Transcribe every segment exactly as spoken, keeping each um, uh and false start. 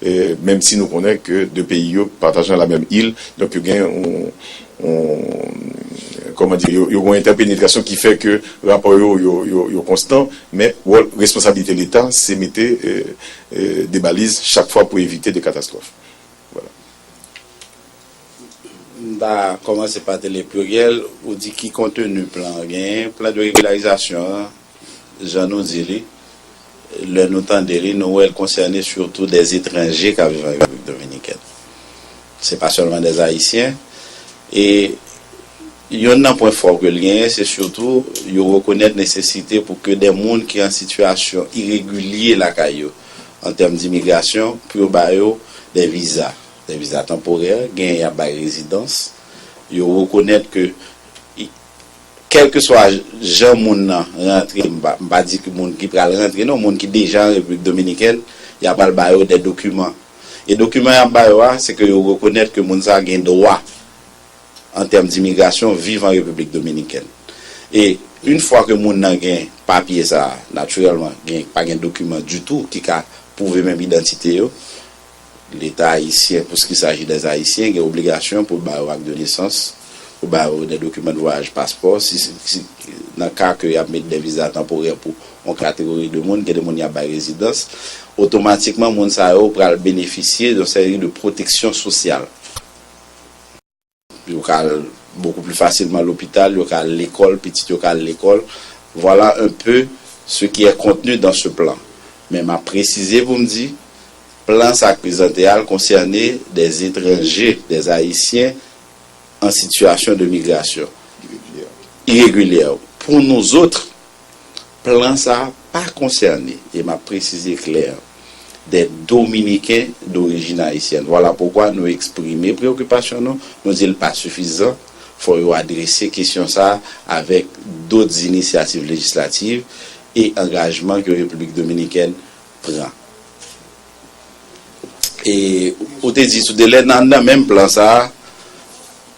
e, menm si nou konnen ke de peyi yo pataje la menm il, donk yo gen yon, yon, kòman di, yo, yo gen yon entèpenetrasyon ki fè ke rapò yo, yo, yo, yo konstan, men wòl, responsablite Leta, se mete, e, e, de baliz chak fwa pou evite de katastwòf. Vwala. M ta kòmanse pa te le pliryèl, ou di ki konteni plan an genyen, plan de regularizasyon an, jan nou di li, lè nou tande li, nou wè l konsène sitou dè etranje k ap viv an Repiblik Dominikèn. Se pa sèlman dè Ayisyen. E yonn nan pwen fò ke l genyen, se sitou yo rekonèt nesesite pou ke dè moun ki an sitiyasyon iregilye lakay yo, an tèm dimigrasyon, pou yo ba yo dè viza, dè viza tanporè, genyen y ap bay rezidans. Yo rekonèt ke kèlkeswa jan moun nan rantre, m pa, m pa di ke moun ki pral rantre non, moun ki deja an Repiblik Dominikèn, y a pral ba yo dè dokiman. E dokiman y ap ba yo a, se ke yo rekonèt ke moun sa a gen dwa, an tèm dimigrasyon, viv an Repiblik Dominikèn. E yon fwa ke moun nan gen papye sa a, natirèlman, gen, pa gen dokiman ditou ki ka pwouve menm idantite yo, Leta ayisyen, pour ce qui s'agit des Haïtiens, gen obligasyon pou l ba yo ak de nesans, pou l ba yo de dokiman de vwayaj, paspò, si, si, nan ka ke y ap met de viza tanporè pou yon kategori de moun, gen de moun y ap bay rezidans, otomatikman moun sa yo pral benefisye yon seri de pwoteksyon sosyal. Yo ka al beaucoup plus facilement lopital, yo ka al lekòl, pitit yo ka al lekòl. Voilà un peu ce qui est contenu dans ce plan. Men m ap presize pou m di, plan sa k prezante a, l konsène dè etranje, dè Ayisyen an sitiyasyon de migrasyon iregilyè. Pour nous autres, plan sa a pa konsène, e m ap presize klè, dè Dominiken dorijin ayisyèn. Vwala poukwa nou eksprime preyokipasyon nou, nou di l pa sifizan, fò yo adrese kesyon sa a avèk dòt inisyativ lejislatif e angajman ke Repiblik Dominikèn pran. E ou te di sou delè, nan, nan menm plan sa a,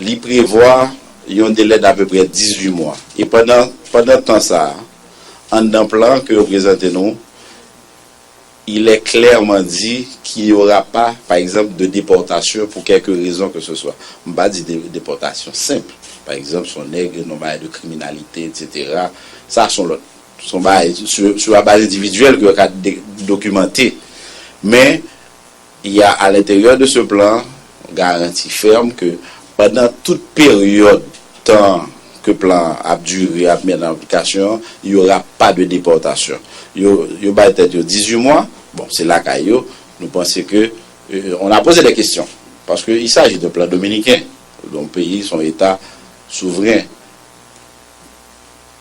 li prevwa yon delè d'apeprè dizuit mwa. E pandan, pandan tan sa a, anndan plan ke yo prezante nou, il est clairement dit qu'il n'y aura pas, par exemple, de déportation pour quelque raison que ce soit. M pa di de, depòtasyon senp. Pa egzanp, se yon nèg, yon bagay de kriminalite, et cetera. Sa, se yon lòt. Se yon bagay sou, sou la baz endividyèl ke yo ka de, dokimante. Men, il y a à l'intérieur de ce plan garanti fèm ke pandan tout peryòd tan ke plan an ap dire, ap met an aplikasyon, il y aura pas de déportation. Yo, yo bay tèt yo dizuit mwa, bon, se lakay yo, nou panse ke, euh, on a posé des questions, parce que il s'agit d'un plan dominicain, d'un pays, son État souverain.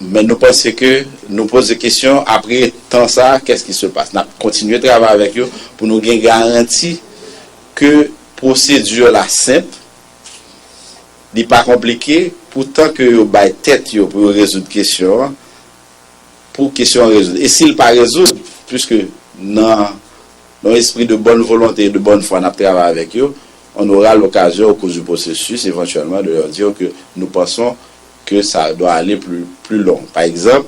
Men nou panse ke, nou poze kesyon, apre tan sa, qu'est-ce qui se passe? N ap kontinye travay avèk yo pou nou gen garanti ke pwosedi la senp, li pa konplike, pou tan ke yo bay tèt yo pou yo rezoud kesyon an, pou kesyon an rezoud. E si l pa rezoud, puiske nan, nan espri de bonne volonté et de bonne foi n ap travay avèk yo, on aura l'occasion au cours du processus éventuellement de leur dire que nous pensons que ça doit aller plus, plus loin. Pa egzanp,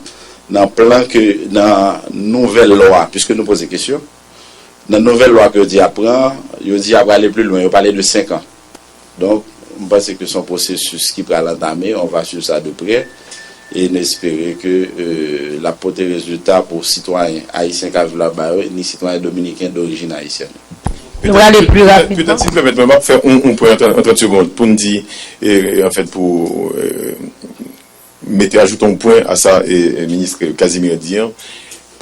nan plan ke, nan nouvèl lwa, puiske nou poze kesyon, nan nouvèl lwa ke yo di ap pran, yo di ap ale pli lwen, yo pale de senk an. Donk, m panse ke se yon pwosesis ki pral antame, on va suivre ça de près, e n espere ke, euh, l ap pote rezilta pou sitwayen ayisyen k ap viv laba yo, ni sitwayen dominiken dorijin ayisyèn yo. Nou prale pli rapidman. Petèt, si w pèmèt mwen, m ap fè yon, yon pwen an trant, an trant segonn pou n di, e, anfèt, pou, e, mete, ajoute yon pwen a sa, e, e, minis Casimir di an,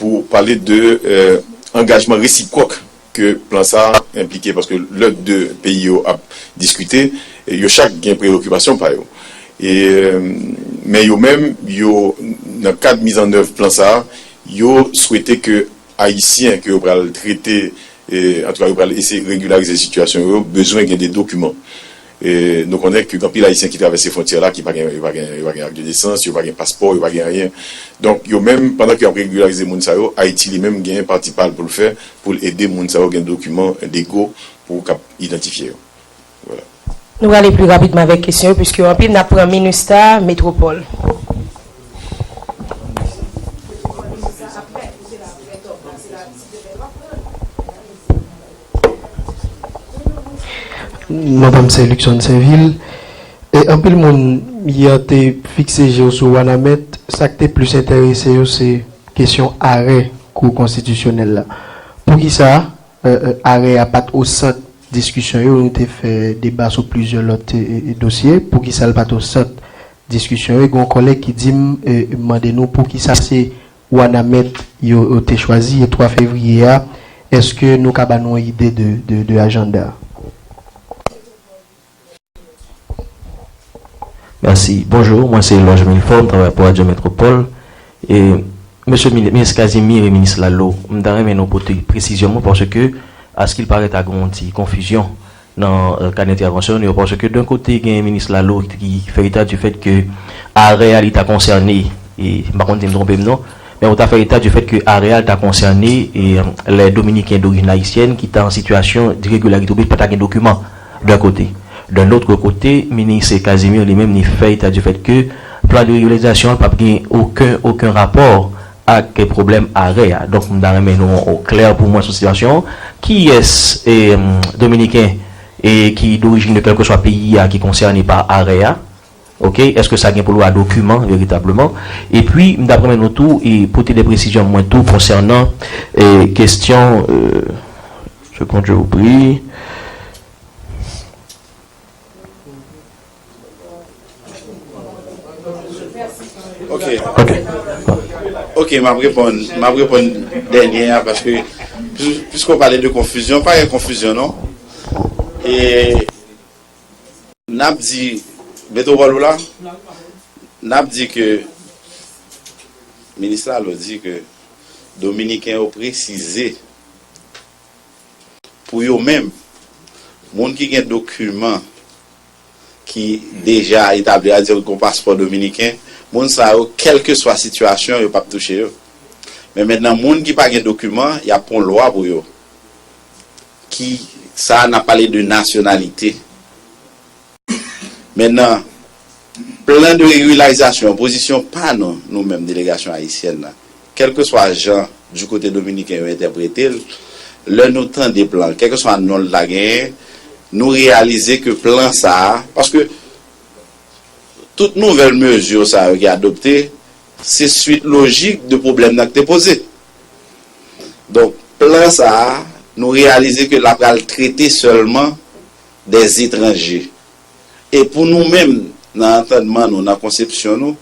pou pale de, e, angajman resipwòk ke plan sa a enplike, paske lè de peyi yo ap diskite, e, yo chak gen preyokipasyon pa yo. E, e, men yo menm, yo, nan kad mizannèv plan sa a, yo swete ke Ayisyen ke yo pral trete, e, antouka, yo pral eseye regilarize sitiyasyon yo, bezwen gen de dokiman. E, nou konnen ke gen anpil Ayisyen ki travèse fwontyè la, ki pa gen, yo pa gen, yo pa gen ak de nesans, yo pa gen paspò, yo pa gen anyen. Donk, yo menm, pandan ke y ap regilarize moun sa yo, Ayiti li menm gen pati pa l pou l fè, pou l ede moun sa yo gen dokiman lego pou k ap idantifye yo. Vwala. Nou prale pli rapidman avèk kesyon yo, piske yo anpil, n ap pran Minustah Metropole. Non pa m se Luckson Sainvil. E anpil moun yè te fikse je yo sou Wanament. Sa k te plis enterese yo se kesyon arè Kou Konstitisyonèl la. Poukisa, e, e, arè a pa t o sant diskisyon yo? Nou te fè deba sou plizyè lòt, e, e, e, dosye. Poukisa l pa t o sant diskisyon yo? Gen yon kòlèg ki di m, e, mande nou poukisa se Wanament yo, yo te chwazi e twa fevriye a. Èske nou ka ba nou yon ide de, de, de ajanda a? Mèsi. Bonjou, mwen se Lòj Milfò, m travay pou Radyo Metwopòl. E, mesye Mini- Minis Casimir e Minis Lalo, m ta renmen nou pote presizyon mwen paske, askilparèt, a gen yon ti konfizyon nan, e, kad entèvansyon nou yo, paske, d'un kote, gen Minis Lalo ki fè eta di fèt ke arè a li ta konsène, e m pa konn si m twonpe m non, men ou ta fè eta di fèt ke arè a li ta konsène, e, lè Dominiken dorijin ayisyèn ki ta an sitiyasyon diregilarite oubyen ki pa ta gen dokiman, d'un kote. D'un autre côté, Minis Casimir li menm li fè eta di fèt ke plan de régularisation an p ap gen okenn, okenn rapò ak pwoblèm arè a. Donk, m ta renmen nou klè pou mwen sou sitiyasyon an. Kiyès, e, Dominiken, e, ki dorijin de kèlkeswa peyi a ki konsène pa arè a? Oke, èske sa gen pou l wè dokiman veritableman? Epi, m ta renmen nou tou, e, pote de presizyon mwen tou konsènan, e, kesyon, e, seconde, je vous prie. Ok. Ok. Ok, m ap reponn, m ap reponn dènye a paske pis- piske w pale de konfizyon, pa gen konfizyon non. E n ap di, Metwopòl ou la? N ap di ke Minis Lalo di ke Dominiken yo presize pou yo menm, moun ki gen dokiman ki deja etabli, sa vle di yo gen paspò dominiken, moun sa yo, kèlkeswa sitiyasyon, yo p ap touche yo. Men mentnan, moun ki pa gen dokiman, y ap pran yon lwa pou yo. Ki, sa a, n ap pale de nasyonalite. Mentnan, plan de régularisation, pozisyon pa nou, nou menm delegasyon ayisyèn nan, kèlkeswa jan du kote dominiken yo entèprete l, lè nou tande plan, kèlkeswa non l ta genyen, nou reyalize ke plan sa a, paske tout nouvèl mezi sa yo ki adopte, se swit lojik de pwoblèm nan ki te poze. Donk, plan sa a, nou reyalize ke l ap pral trete sèlman des étrangers. E pou nou menm, nan antandman nou, nan konsepsyon nou,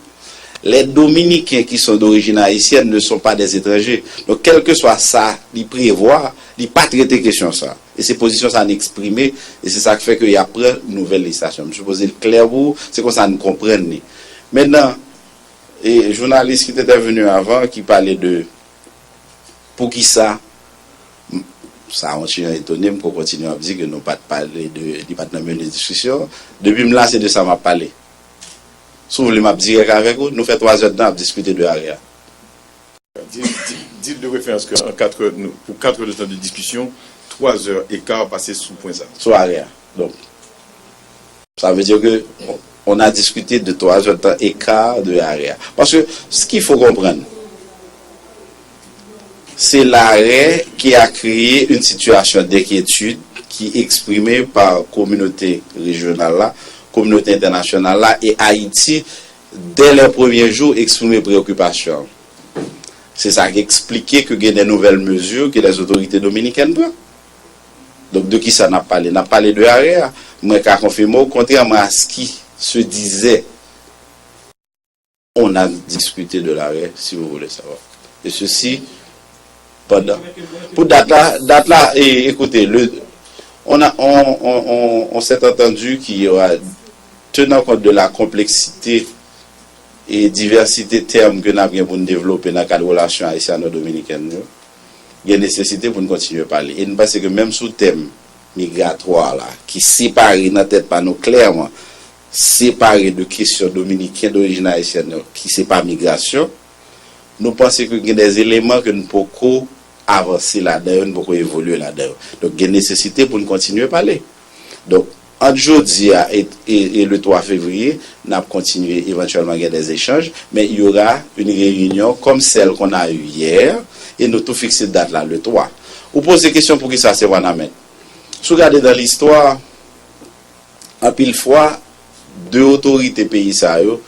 les Dominicains qui sont d'origine haïtienne ne sont pas des étrangers. Donk, kèlkeswa sa li prevwa, li pa trete kesyon sa. E se pozisyon sa a n eksprime, e se sa k fè ke y ap pran nouvèl lejislasyon. M sipoze l klè pou ou, se konsa n konprann li. Mentnan, e jounalis ki te entèveni avan, ki pale de poukisa, m- sa yon ti jan etone m, pou kontinye ap di ke nou pa t pale de, li pa t nan meni diskisyon. Depi m la, se de sa m ap pale. Si w vle, m ap dirèk avèk ou, nou fè twa zè d tan ap diskite de area. Di, di, di l de referans ke an kat è, nou, pou kat è de tan de diskisyon, twa zè e ka pase sou pwen sa. Sou area. Donk, sa vle di ke on a diskite de twa zè d tan e ka de area. Paske, ce qu'il faut comprendre, c'est l'arrêt qui a créé une situation d'inquiétude qui est exprimée par communauté régionale la, communauté internationale la et Haïti dès les premiers jours exprimer préoccupation. Se sa ki eksplike ke gen de nouvèl mezi ke les autorités dominicaines pran. Donk, de kisa n ap pale? N ap pale de area. Mwen ka konfime w, kontrèman a ce qui se disait, on a discuté de l'arrêt, si vous voulez savoir. Et ceci, pendant. Pour date là, date là, et, écoutez, le, on a, on, on, on, on s'est entendu qu'il y aura, tenant compte de la complexité e divèsite tèm ke n ap gen pou n devlope nan kad relasyon ayisyano-dominikèn yo, gen nesesite pou n kontinye pale. E n panse ke menm sou tèm migratwa la, ki separe nan tèt pa nou klèman, separe de kesyon dominiken dorijin ayisyèn yo, ki se pa migrasyon, nou panse ke gen de eleman ke n poko avanse ladan yo, n poko evolye ladan yo. Donk, gen nesesite pou n kontinye pale. Donk, ant jodi a e, e, e le twa fevriye, n ap kontinye evantyèlman gen de echanj, men y aura une réunion comme celle qu'on a eue hier, e nou tou fikse dat la le twa. Ou poze kesyon poukisa se Wanament. Si w gade dan listwa, Anpil fwa, de otorite peyi sa yo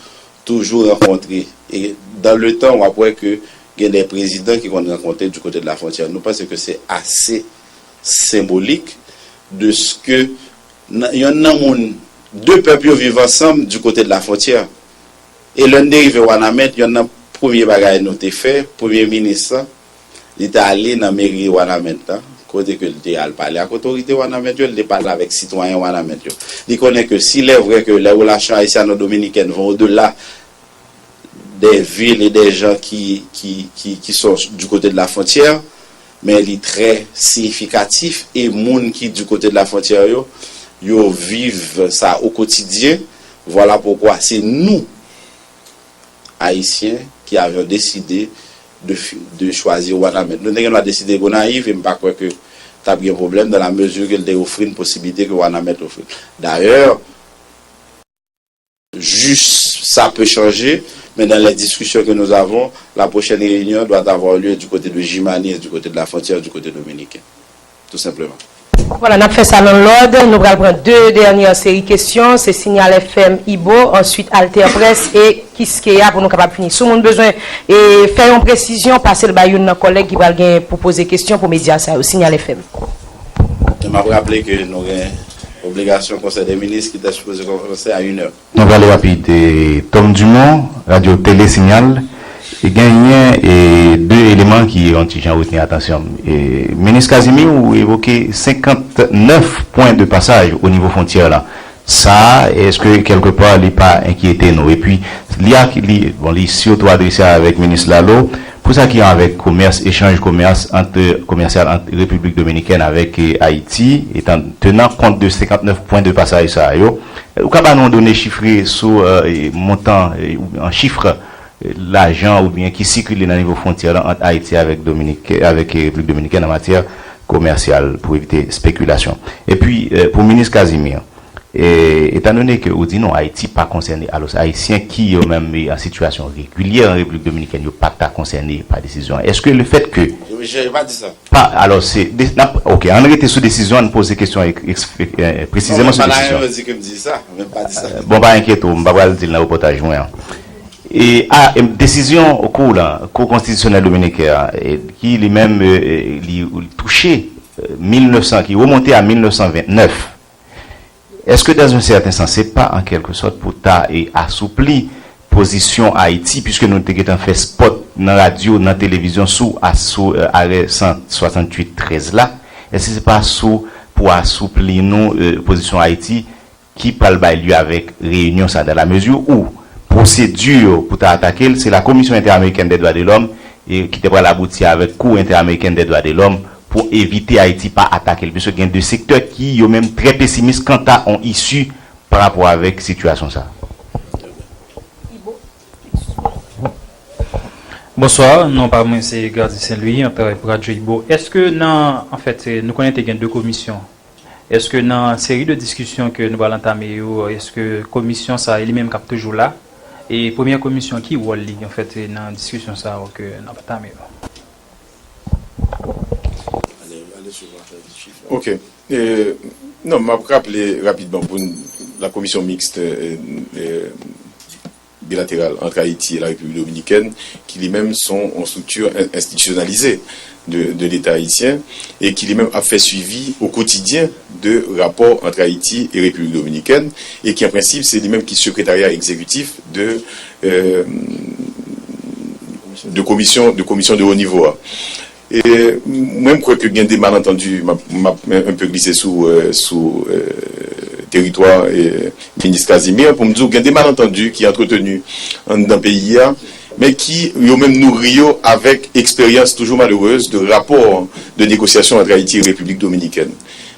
toujou rankontre. E dans le temps, w ap wè ke gen de prezidan ki konn rankontre du côté de la frontière. Nou panse ke se ase senbolik de ce que nan, yonn nan moun, de pèp yo viv ansanm du côté de la frontière. E lè n te rive Wanament, yonn nan premye bagay nou te fè, premye minis lan, li te ale nan meri Wanament lan, kote ke li te al pale ak otorite Wanament yo, li te pale avèk sitwayen Wanament yo. Li konnen ke s'il est vrai que les relations haïtiano-dominicaines vont au-delà des villes et des gens qui, qui, qui, qui sont du côté de la frontière, men li trè siyifikatif e moun ki du côté de la frontière yo, yo viv sa o kotidyen. Voilà pourquoi c'est nous, Haïtiens, qui avions décidé de, fi- de choisir Wanament. Nou te gen dwa deside Gonayiv e m pa kwè ke t ap gen pwoblèm dans la mesure ke l te ofri n posibilite ke Wanament ofri. D'ailleurs, juste ça peut changer, mais dans les discussions que nous avons, la prochaine réunion doit avoir lieu du côté de Jimani et du côté de la frontière du côté dominicain. Tout simplement. Vwala, n ap fè sa nan lòd. Nou pral pran de dènyè seri kesyon. Se Signal F M Ibo, answit Alter Presse e Kiskeya pou nou kapab fini. Si yon moun bezwen e fè yon presizyon, pase l bay youn nan kòlèg ki pral gen pou poze kesyon pou medya sa yo. Signal F M. E m ap raple ke nou gen obligasyon Konsèy dè Minis ki te sipoze kòmanse a inè. Nou prale rapid. E, Tom Dumont, Radyo Tele Signal, e genyen e, de eleman ki yon ti jan retni atansyon m. E, Minis Casimir, ou evoke senkantnèf pwen de pasaj o nivo fwontyè la. Sa, èske kèlkepa li pa enkyete nou? Epi, li, ak- li, bon, li sitou adrese avèk Minis Lalo, pou sa ki an avèk komès, echanj komès ant, komèsyal ant Repiblik Dominikèn avèk e, Ayiti, etan tenan kont de senkantnèf pwen de pasaj sa yo, ou ka ba nou yon done chifre sou e, montan e, ou an chif e, lajan oubyen ki sikile nan nivo fwontyè la ant Ayiti avèk Dominik, avèk e, Repiblik Dominikèn an matyè komèsyal pou evite spekilasyon. Epi, e, pou Minis Casimir, e, etandone ke ou di non, Ayiti pa konsène, alò Ayisyen ki yo menm e, an sitiyasyon regilyè an Repiblik Dominikèn, yo pa ta konsène pa desizyon an. Èske le fèt ke Yo, je pa di sa. Pa, alò, se, de- n ap- ok, ann rete sou desizyon an, ann poze kesyon an ek- eks- e, e, Non, presizèman men sou pa la desizyon an. Menm di ke m di sa, men m pa di sa. Bon, pa enkyete w, m pa pral di l nan repòtaj mwen an. E, a, e, desizyon kou la, Kou Konstitisyonèl Dominiken an, e, ki li menm, e, e, li, li touche e, mil nèf san, ki remonte a mil nèf san vennèf, èske dans un certain sens, se pa an kèlke sòt pou ta e, asoupli pozisyon Ayiti, piske nou te gentan fè spòt nan radyo, nan televizyon sou, a, sou e, arè san swasanntuit trèz la? Èske se pa sou pou asoupli nou e, pozisyon Ayiti ki pral bay lye avèk reyinyon sa, dans la mesure où pwosedi pou ta atake l, se la Commission Interamericane des Droits de l'Homme e ki te pral abouti avèk Cour Interamericane des Droits de l'Homme pou evite Ayiti pa atake l, piske gen de sektè ki yo menm trè pesimis kanta on isi pa rapò avèk sitiyasyon sa. Bonswa, non pa mwen se Gardy Saint Louis, mwen ap travay pou Radyo Ibo. Èske nan, anfèt, nou konnen te gen de komisyon. Èske nan seri de diskisyon ke nou pral antame yo, èske komisyon sa a li menm k ap toujou la? E premyè komisyon, ki wòl li, anfèt, nan diskisyon sa yo ke n ap antame yo? Ok. E, non, m ap raple rapidman pou n, la commission mixte e, e, bilatérale entre Haïti et la République dominicaine, qui lui-même sont en structure institutionnalisée de, de l'État haïtien et qui lui-même a fait suivi au quotidien de rapports entre Haïti et République dominicaine et qui en principe c'est lui-même qui secrétariat exécutif de, euh, de commission de commission de haut niveau. E, mwen, m kwè ke gen de malantandi, m ap, m ap un peu glise sou, euh, sou euh, teritwa euh, minis Casimir, pou m di w, gen de malantandi ki antreteni anndan peyi a, men ki yo menm nouri yo avèk eksperyans toujou malerez de rapò de negosyasyon ant Ayiti e Repiblik Dominikèn.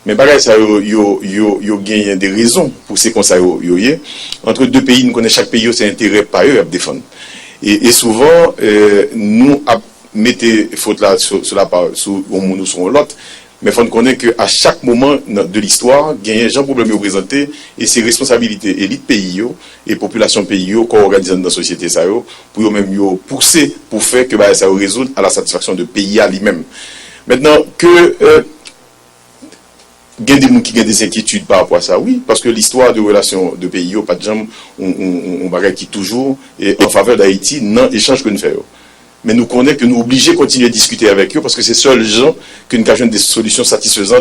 Men bagay sa yo, yo, yo, yo genyen de rezon pou se konsa yo, yo ye. Ant de peyi, nou konnen chak peyi yo se enterè pa yo y ap defann. E, e souvan, euh, nou ap mete fot la sou, sou la pa, sou yon moun ou sou yon lòt, men fò n konnen ke a chak moman nan, de listwa, genyen jan pwoblèm yo prezante, e se responsabilite elit peyi yo e popilasyon peyi yo, kò òganize anndan sosyete sa yo, pou yo menm yo pouse pou fè ke bagay sa yo rezoud a la satisfaksyon de peyi a li menm. Mentnan, ke, euh, Gen de moun ki gen de enkyetid pa rapò a sa, wi, paske listwa de relasyon de peyi yo pa t janm yon, yon, yon, yon bagay ki toujou e an favè d Ayiti nan echanj ke n fè yo. Men nou konnen ke nou oblije kontinye diskite avèk yo, paske se sèl jan ke n ka jwenn de solisyon satisfezan